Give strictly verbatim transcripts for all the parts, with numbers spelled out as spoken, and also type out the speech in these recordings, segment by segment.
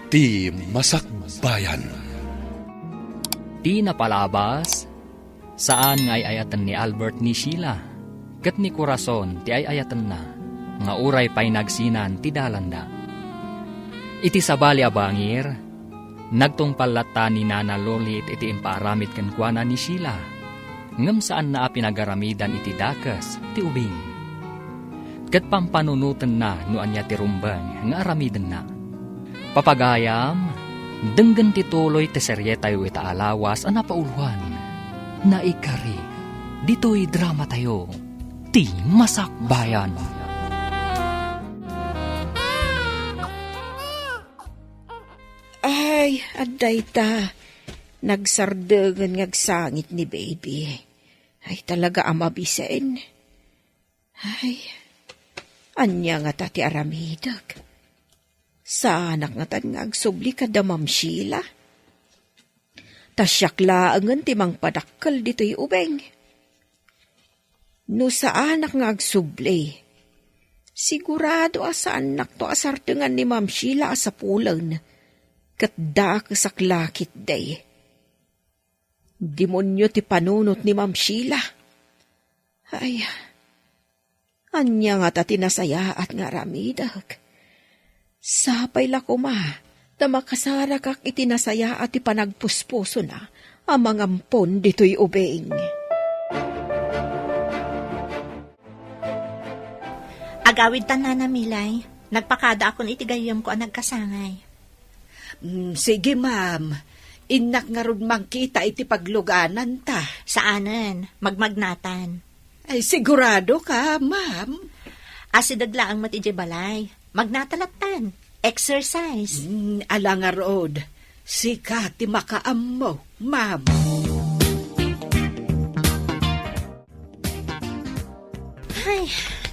Ti Masakbayan. Ti napalabas, saan nga ay-ayaten ni Albert ni Sheila, ket ni Corazon ti ay-ayatenna, nga uray pay nagsinan ti dalanda. Iti sabali a bangir, nagtungpal latta ni Nana Lolit iti impaaramid kenkuana ni Sheila, ngem saanna a pinagaramidan iti dakes ti ubing. Ket pampanunotenna no ania ti rumbeng nga aramidenna. Papagayam, denggen ti tuloy ti serietayo ita a lawas a napauloan. Naikari, ditoy dramatayo, ti Masakbayan. Ay, adda ita. Nagsardengen nga agsangit ni baby. Ay, talaga a mabisen. Ay, ania ngata ti aramidek? Saanak ngatan nga agsubli kada Ma'am Sheila? Ta siak laengen ti mangpadakkel ditoy ubing. No saanak nga agsubli, sigurado a saannakto a sardengan ni Ma'am Sheila a sapulen, ket dakesak la ketdi. Demonio ti panunot ni Ma'am Sheila. Ay, ania ngata ti nasayaat nga aramidek? Sapay la koma ta makasarakak iti nasayaat ti panagpuspusona a mangampon ditoy ubing. Agawidtan, Nana Milay. Nagpakadaakon iti gayyemko a nagkasangay. Mm, sige, ma'am. Innak ngarud mangkita iti paglugananta. Saanen, magmagnatan. Ay, sigurado ka, ma'am? Asideg laeng met idiay balay. Magnata lattan. Exercise. Mm, ala ngarud. Sika ti makaammo, ma'am. Ay,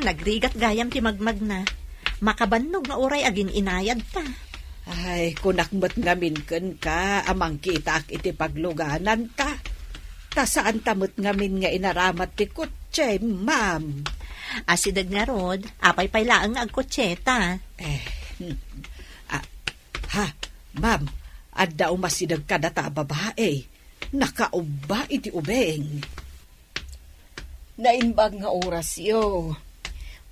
nagrigat gayam ti magmagna. Makabannog nga uray agin-inayadta. Ay, kunak met ngamin kenka a mangkitaak iti paglugananta. Ta saanta met ngamin nga inaramat ti kotse, ma'am. Asideg ngarud, apay pay laeng nga agkotseta? Eh, hmm. Ah, ha, ma'am, adda umasideg kadata a babae. Nakaubba iti ubing. Naimbag nga orasyo.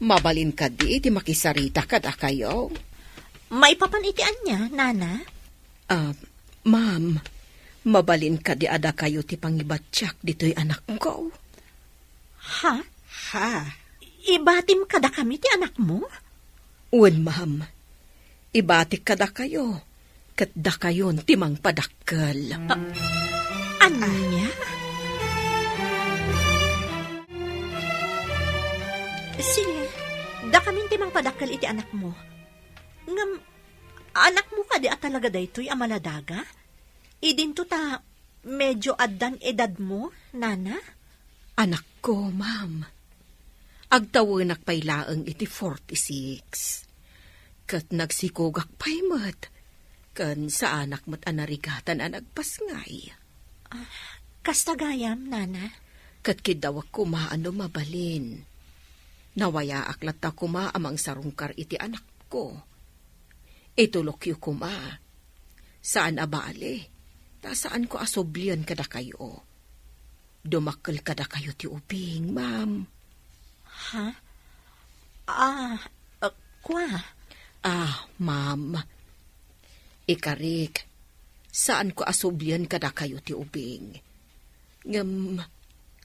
Mabalin kadi ti makisarita kadakayo? Maipapan iti ania, Nana? Ah, ma'am, mabalin kadi a dakayo ti pangibatiak ditoy anakko? Ha? Ha? Ibatim kadakami ti anakmo? Wen, ma'am. Ibatik kadakayo, ket dakayon ti mangpadakkel. A-, ania? Sige, dakamin ti mangpadakkel iti anakmo. Ngem, anakmo kadi a talaga daytoy a maladaga? Idinto ta medio addan edadmo, Nana? Anakko, ma'am. Agtawenak pay laeng iti forty-six. Ket nagsikogak pay met ken saanak met a narigatan a nagpasngay. Ah, kasta gayam, Nana? Ket kiddawek koma a no mabalin. Nawayaak latta koma a mangsarungkar iti anakko. Itulokyo koma. Saan a bale, ta saanko a sublien kadakayo. Dumakkel kadakayo ti ubing, ma'am. Ha? Ah, ah, kua? Ah, ma'am. Ikarik, saanko a sublien kadakayo ti ubing. Ngem,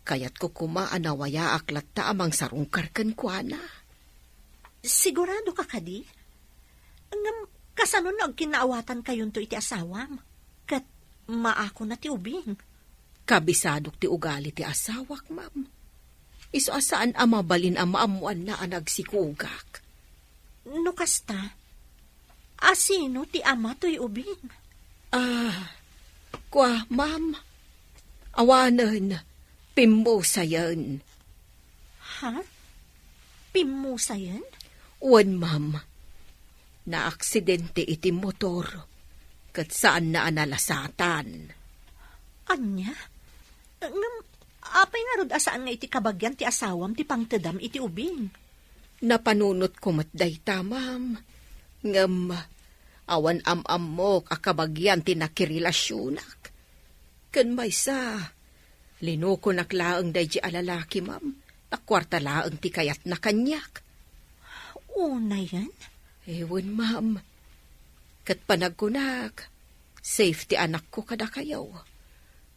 kayatko koma a nawayaak latta a mangsarungkar kenkuana. Sigurado ka kadi? Ngem, kasano no agkinaawatankayon iti asawam? Ket maakona ti ubing? Kabisadok ti ugali ti asawak, ma'am. Isu a saan a mabalin a maammoanna a nagsikogak. No kasta, a sino ti ama toy ubing? Ah, kua, ma'am. Awanen, pimmusayen. Ha? Pimmusayen? Wen, ma'am. Naaksidente iti motor, ket saanna a nalasatan. Ania? Ngem, apay ngarud a saan nga iti kabagian ti asawam ti pangtedam iti ubing? Napanunotko met dayta, ma'am. Ngem, Awan am-ammok a kabagian ti nakirelasionak. Ken maysa, linukonak laeng daydi a lalaki, ma'am. Ta kuarta laeng ti kayatna kaniak. Unayen? Ewan, ma'am. Ket panagkunak, safe ti anakko kadakayo.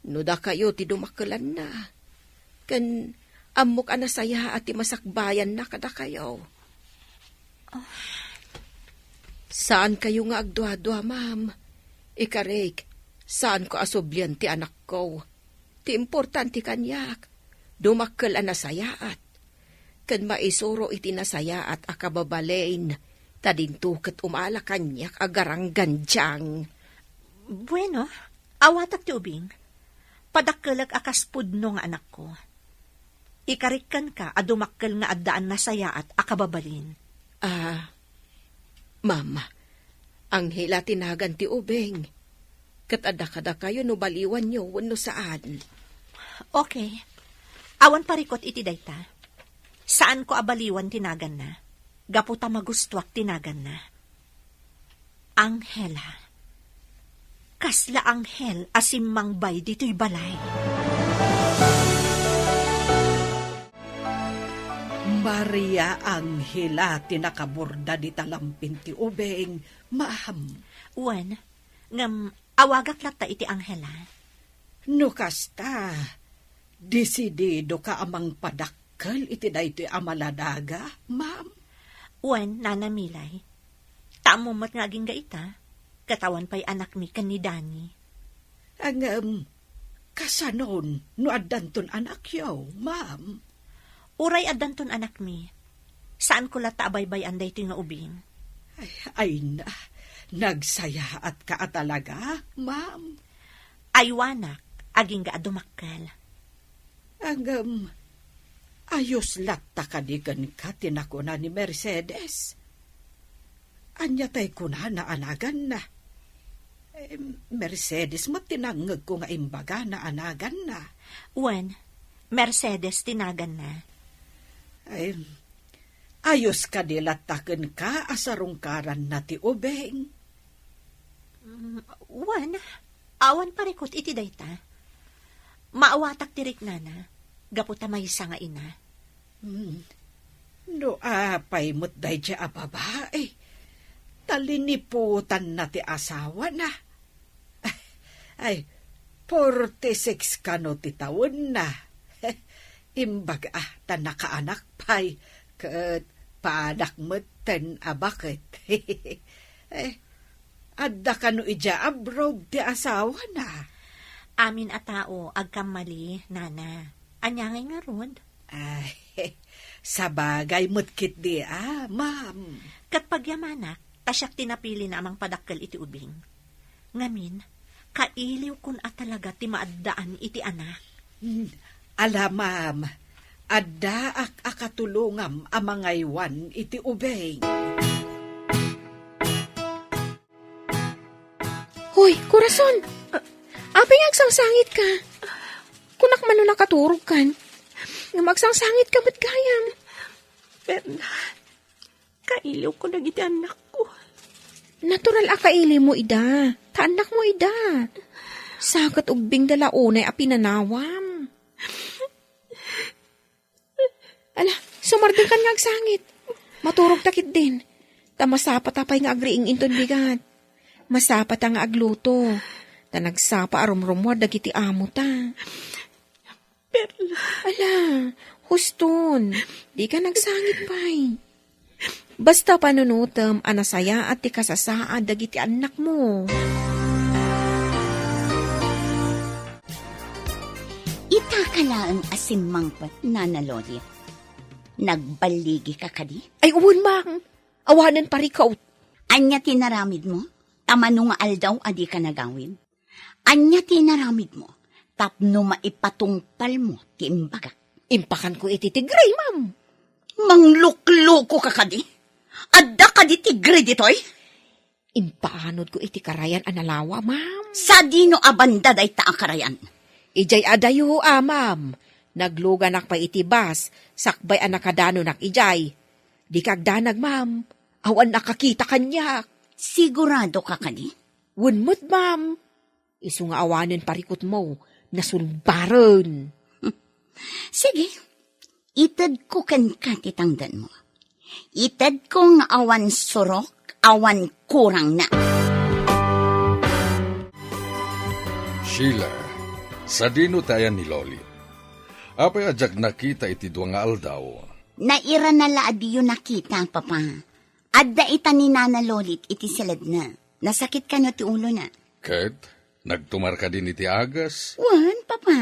No dakayo ti dumakkelanna, ken ammok a nasayaat ti masakbayanna kadakayo. Ah. Saankayo nga agduadua, ma'am. Ikarik, saanko a sublian ti anakko. Ti importante kaniak, dumakkel a nasayaat. Ken maisuro iti nasayaat a kababalin, ta dinto ket umala kaniak a garanggandiang. Bueno, awatak ti ubing. Padakkelek a kas pudno nga anakko. Ikarik kenka a dumakkel nga addaan nasayaat a kababalin. Ah, Ma'am, Angela ti nagan ti ubing. Ket adda kadakayo no baliwanyo wenno saan. Okay. Awan parikut iti dayta. Saanko a baliwan ti naganna. Gapu ta magustuak ti naganna. Angela. Kasla anghel a simmangbay ditoy balay. Maria Angela ti nakaborda dita lampin ti ubing, ma'am. Wen, ngem awagak latta iti Angela. No kasta, desididoka a mangpadakkel iti daytoy a maladaga, ma'am? Wen, Nana Milay. Ta ammom met nga agingga ita, ket awan pay anakmi ken ni Dani. Ngem, kasanon no addanton anakyo, ma'am? Uray addanton anakmi, saanko latta a baybay-an daytoy nga ubing. Ay, ay na, nagsayaatka a talaga, ma'am. Aywanak, agingga a dumakkel. Ngem, ayos latta kadi kenka ti nakuna ni Mercedes? Ania tay kunana a naganna? Em, Mercedes met ti nangngegko nga imbagana a naganna. Wen, Mercedes ti naganna. Em, ayos kadi latta kenka a sarungkaranna ti ubing? Mm, wen, awan parikut iti dayta. Maawatak ti riknana, gapu ta maysa nga ina. Hmm. No apay met daydi a babai, ta liniputanna ti asawana. Ay, forty-six kano ti tawenna. Imbag a ta nakaanak pay, ket padak metten a baket. Eh, adda kano idiay abroad ti asawana? Amin a tao agkammali, Nana. Ania ngay ngarud? Ay, sabagay met ketdi a, ma'am. Ket pagyamanak, ta siak ti napili a mangpadakkel iti ubing. Ngamin, kailiwkon a talaga ti maaddaan iti anak. Hmm, ala, ma'am, addaak a katulongam a mangaywan iti ubing. Hoy, Corazon! Ah. Apay nga agsangsangitka? Kunak man no nakaturogkan. Ngem agsangsangitka met gayam. Perla, kailiwko dagiti annakko. Natural a kailiwmo ida. Ta annakmo ida. Sa ket ubbingda la unay a pinanawam. Ala, sumardengkan nga agsangit. Maturogta ketdin. Ta masapata pay nga agriing inton bigat. Masapata nga agluto. Ta nagsapa a rumrumuar dagiti amota. Perla. Ala, huston. Dika nagsangit pay. Basta panunotem a nasayaat ti kasasaad dagiti annakmo. Itaka laeng a simmangpet, Nana Loli. Nagballigika kadi? Ay, wen, ma'am. Awanen parikut. Ania ti naramidmo? Ta mano nga aldaw a dika nagawid? Ania ti inaramidmo tapno maipatungpalmo ti imbagak? Impakanko iti tigre, ma'am. Mangluklokoka kadi? Adda kadi tigre ditoy? Impaanodko iti karayan a nalawa, ma'am. Sadino a banda dayta a karayan? Idiay adayo, a, ma'am. Nagluganak pay iti bus, sakbay a nakadanonak idiay. Dika agdanag, ma'am. Awan nakakita kaniak. Sigurado ka kadi? Wen met, ma'am. Isu nga awanen parikutmo, nasulbaren. Sige, itedko kenka ti tangdanmo. Itedko nga awan surok, awan kurangna. Sheila, sadino ti ayan ni Lolit? Apay a diak nakita iti dua nga aldaw? Nairana la a diyo nakita, Papa. Adda ita ni Nana Lolit iti siledna. Nasakit kano ti ulona. Ket nagtumar kadin iti agas? Wen, Papa.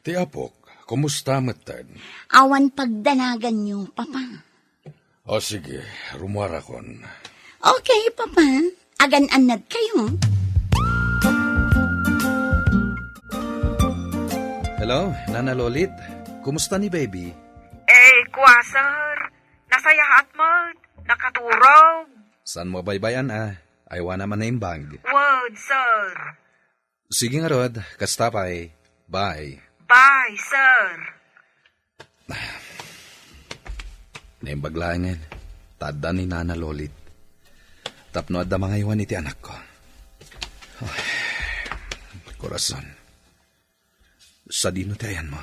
Ti apok, kumusta metten? Awan pagdanaganyo, Papa. O sige, rumuarakon. Okay, Papa. Agan-annad kayo. Hello, Nana Lolit. Kumusta ni baby? Eh, kua, sir. Nasayaat met. Nakaturog. Saan mo baybay-an a? Aywana man naimbag. Word, sir. Sige ngarud, kasta pay. Bye. Bye, sir. Naimbag laengen, ta adda ni Nana Lolit. Tapno adda mangaywan iti anakko. Ay, korason. Sadino ti ayanmo?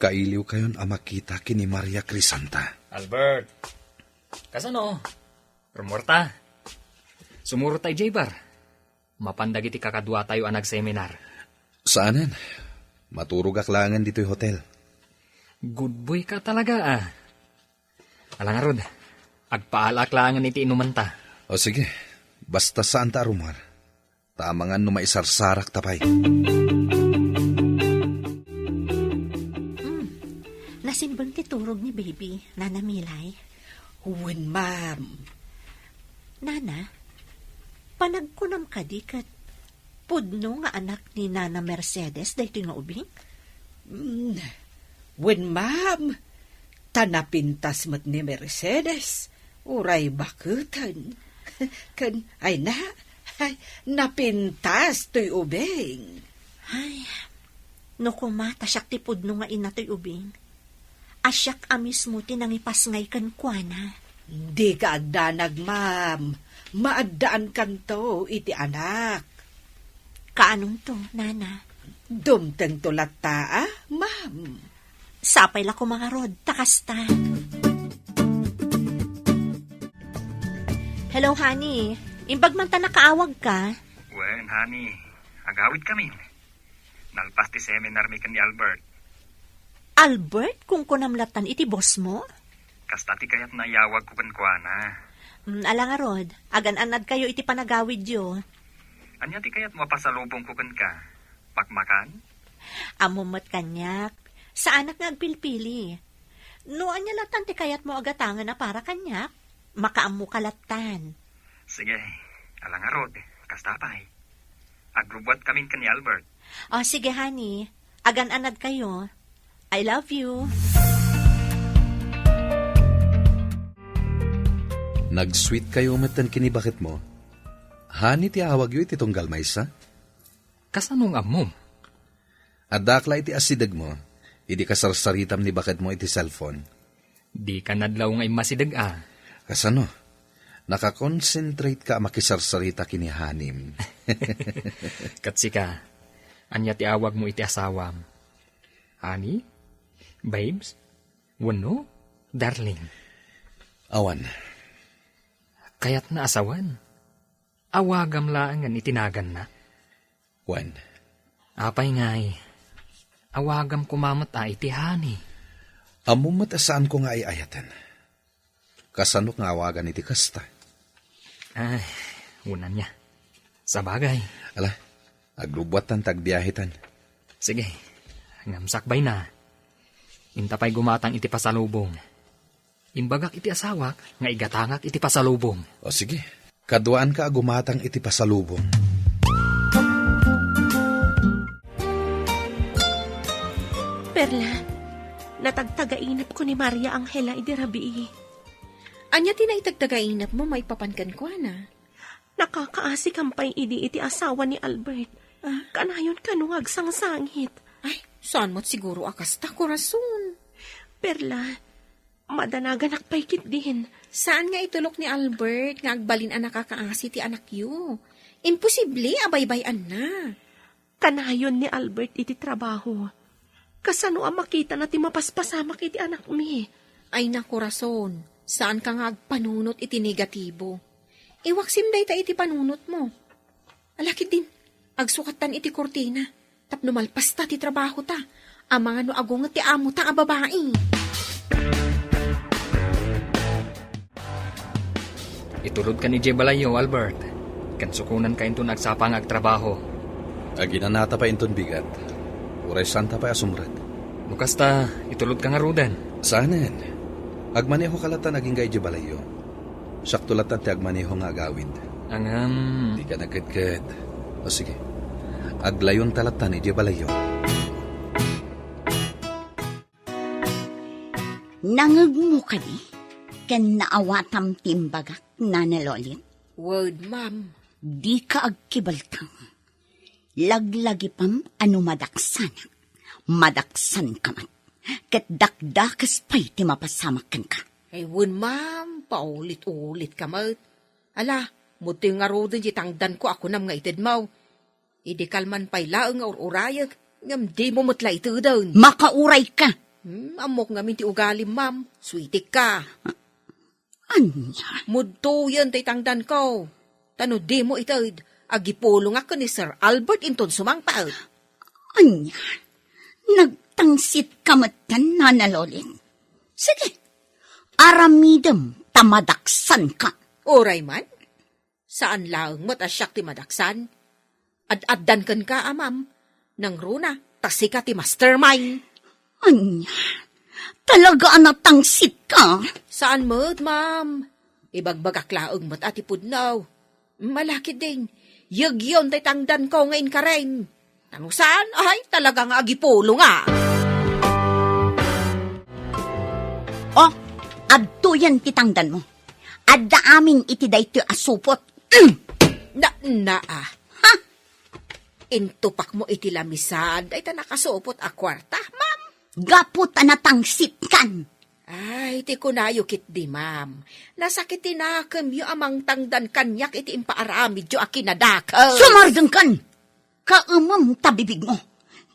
Kailiwkayon a makita ken ni Maria Crisanta. Albert, kasano? Rumuarta. Sumurot ta idiay bar. Mapan dagiti kakaduatayo a nagseminar. Saanen. Maturogak laengen ditoy hotel. Good boy ka talaga, ah. Ala ngarud, agpaalaak laengen iti inumanta. O sige, basta saanta a rumuar. Ta amangan no maisarsarakta pay. Hmm. Nasimbeng ti turog ni baby, Nana Milay. Wen, ma'am. Nana, panagkunam kadi ket pudno nga anak ni Nana Mercedes daytoy nga ubing? Mm, wen, ma'am. Ta napintas met ni Mercedes, uray baketen. Ken, ay na, ay, napintas toy ubing. Ay, no koma ta siak ti pudno nga ina toy ubing, a siak a mismo ti nangipasngay kenkuana. Dika agdanag, ma'am. Maaddaankanto iti anak. Kaanonto, Nana? Dumtengto latta, a, ma'am. Sapay la koma ngarud, ta kasta. Hello, honey. Imbag man ta nakaawagka? Wen, honey. Agawidkamin. Nalpas ti seminarmi ken ni Albert. Albert, kunkunam lattan iti boss mo? Kasta ti kayatna a iyawagko kenkuana. Mm, ala ngarud, agan-annadkayo iti panagawidyo. Ania ti kayatmo a pasalubongko kenka? Pakmakan? Ammom met kaniak, saanak nga agpilpili. No ania lattan ti kayatmo a gatangen a para kaniak, makaammoka lattan. Sige, ala ngarud, kasta pay. Agrubbuatkamin ken ni Albert. O, sige, honey. Agan-annadkayo. I love you. Nag-sweet kayo metten ken ni baketmo. Honey ti awagyo iti tunggal maysa? Kasano nga ammom? Addaak la iti asidegmo, idi kasarsaritam ni baketmo iti cellphone. Dika nadlaw nga immasideg a. Kasano? Nakakonsentrate ka a makisarsarita ken ni honey. Ket sika, ania ti awagmo iti asawam? Honey? Babes? Wenno darling? Awan. Kayatna a sawen. Awagam laengen iti naganna. Wen. Apay ngay, awagam koma met a iti honey. Ammom met a saanko nga ay-ayaten. Kasano nga awagan iti kasta? Ay, wen ania. Sabagay. Ala, aglubbuatan ta agbiahetan. Sige, ngem sakbayna. Inta pay gumatang iti pasalubong. Imbagak iti asawak nga igatangak iti pasalubong. O sige, kaduaanka a gumatang iti pasalubong. Perla, natagtagainepko ni Maria Angela idi rabii. Ania ti naitagtagainepmo maipapan kenkuana? Nakakaasikam pay idi iti asawa ni Albert. Ah? Kanayon kano nga agsangsangit. Ay, saan met siguro a kasta, korason. Perla, madanaganak pay ketdin. Saan nga itulok ni Albert nga agbalin a nakakaasi ti anakyo. Imposible a baybay-anna. Kanayon ni Albert iti trabaho. Kasano a makitana ti mapaspasamak iti anakmi? Ay, nakorason, saanka nga agpanunot iti negatibo. Iwaksim dayta iti panunotmo. Ala ketdin, agsukattan iti kurtina, tapno malpasta ti trabahota. Amangan no agunget ti amota a babai. Itulodkan idiay balayyo, Albert. Ken sukonanka inton agsapa nga agtrabaho. Aginanata pay inton bigat. Uray saanta pay a sumrek. No kasta, itulodka ngaruden. Saanen. Agmanehoka lattan agingga idiay balayyo. Siakto lattan ti agmaneho nga agawid. Ngem. Dika nagkedked. O sige. Aglayonta lattan idiay balayyo. Nangngegmo kadi ken naawatam ti imbagak, Nana Lolit? Wen, ma'am. Dika agkibaltang. Laglagipam a no madaksanak, madaksanka met. Ket dakdakes pay ti mapasamak kenka. Ay, wen, ma'am, paulit-ulitka met. Ala, mudtoy ngaruden ti tangdanko a kunam nga itedmo. Idi kalman pay laeng nga ur-urayek, ngem dimo met la iteden. Makaurayka! Hmm, ammok ngamin ti ugalim, ma'am. Suitikka. Ania? Mudtoyen tay tangdanko. Ta no dimo ited, agipulongak ken ni Sir Albert inton sumangpet. Ania? Nagtangsitka metten, Nana Lolit? Sige, aramidem ta madaksanka. Uray man. Saan laeng met a siak ti madaksan. Ad-addan kenka, a, ma'am. Nangruna, ta sika ti mastermind. Ania? Talaga a natangsitka? Saan met, ma'am. Ibagbagak laeng met a ti pudno. Ala ketdin, yegyon tay tangdanko nga inkarem. Ta no saan, ay, talaga nga agipulonga. Oh, adtoyen ti tangdanmo. Adda amin iti daytoy a supot. Na, na, ah. Ha? Intupakmo iti lamisad dayta nakasupot a kuarta, ma'am? Gapu ta natangsitkan. Ay, ti kunayo ketdi, ma'am. Nasakit ti nakemyo a mangtangdan kaniak iti impaaramidyo a kinadakel. Sumardengkan! Kaemem ta bibigmo.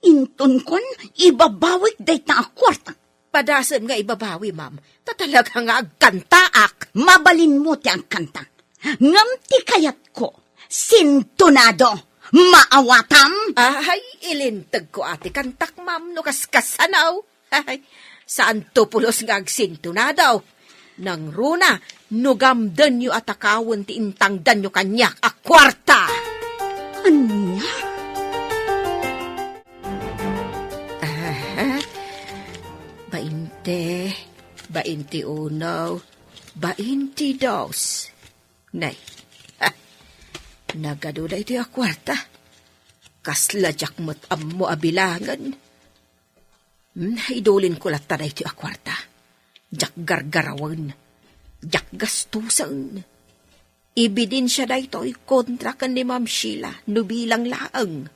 Intonkon, ibabawik dayta a kuarta. Padasem nga ibabawi, ma'am. Ta talaga nga agkantaak. Mabalinmo ti agkanta. Ngem ti kayatko, sintonado. Maawatam? Ay, ilintegko a ti kantak, ma'am, no kaskasano. Ay, saanto pulos nga agsintonado. Nangruna, no gamdenyo a takawen ti intangdanyo kaniak a kuarta. Ania? Aha. Bainte, bainte uno, bainte dos. Nay, ha, nagadu daytoy a kuarta. Kasla diak met ammo a bilangen. Hmm, idulinko latta daytoy a kuarta. Diak gargarawen. Diak gastusen. Ebidensia daytoy kontra ken ni Ma'am Sheila no bilang laeng.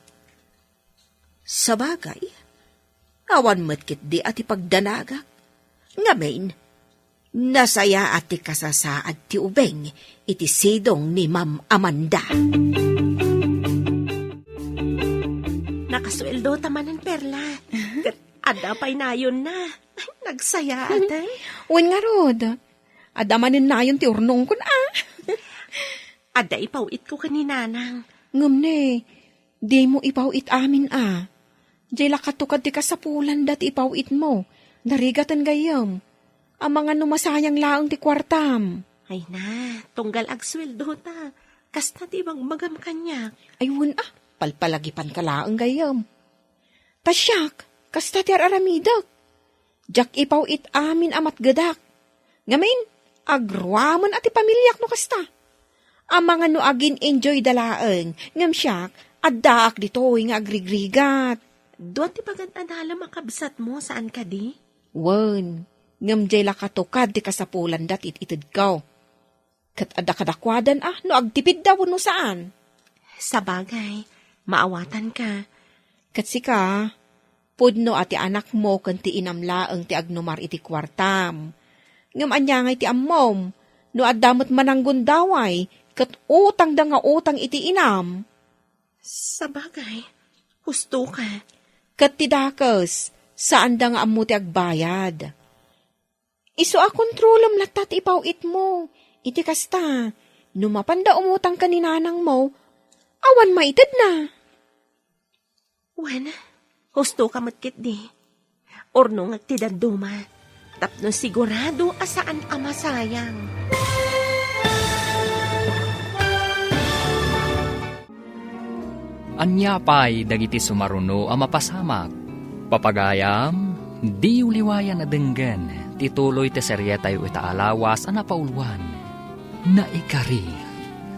Sabagay, awan met ketdi a ti pagdanagak. Ngamin, nasayaat ti kasasaad ti ubing iti sidong ni Ma'am Amanda. Nakasueldo ta manen, Perla. Ket adda pay nayonna. Nagsayaat, eh. Wen ngarud, adda manen nayon ti urnongkon, a. Adda ipaw-itko ken ni Nanang. Ngem ne, dimo ipaw-it amin, a. Diay la katukad ti kasapulanda ti ipaw-itmo. Narigaten gayyem. Amangan no masayang laeng ti kuartam. Ay na, tunggal agsueldo ta. Kasta ti ibagbagam kaniak. Ay, wen, a, palpalagipanka laeng gayyem. Ta siak, kasta ti ar-aramidek. Diak ipaw-it amin a matgedak. Ngamin, agruamen a ti pamiliak no kasta. Amangan no agin-enjoyda laeng, ngem siak, addaak ditoy nga agrigrigat. Dua ti pagad-adalem a kabsatmo, saan kadi? Wen, ngem diay la katukad ti kasapulanda ti it-itedko. Ket adda kadakuadan a no agtipidda wenno saan. Sabagay, maawatanka. Ket sika, pudno a ti anakmo ken ti inam laeng ti agnumar iti kuartam. Ngem ania ngay ti ammom? No adda met mananggundaway, ket utangda nga utang iti inam. Sabagay, husto ka. Ket ti dakes, saanda nga ammo ti agbayad. Isu a kontrolem latta ti ipaw-itmo. Iti kasta, no mapanda umutang ken ni nanangmo, awan maitedna. Wen, husto ka met ketdi. Urnongek ti dadduma, tapno sigurado a saan a masayang. Ania pay dagiti sumaruno a mapasamak? Papagayam, diyo liwayan a denggen ti tuloy ti serietayo ita a lawas a napauluan, Naikari.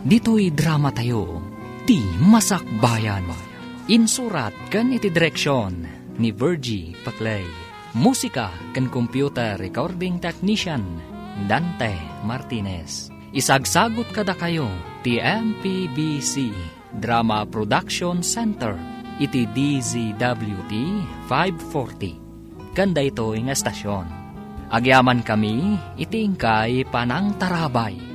Ditoy dramatayo, Ti Masakbayan. Insurat ken iti direksion ni Virgie Paclay. Musika ken computer recording technician, Dante Martinez. Isagsagut kadakayo ti M P B C Drama Production Center iti D Z W T five forty. Ken daytoy nga estasion, agyamankami iti inkay panangtarabay.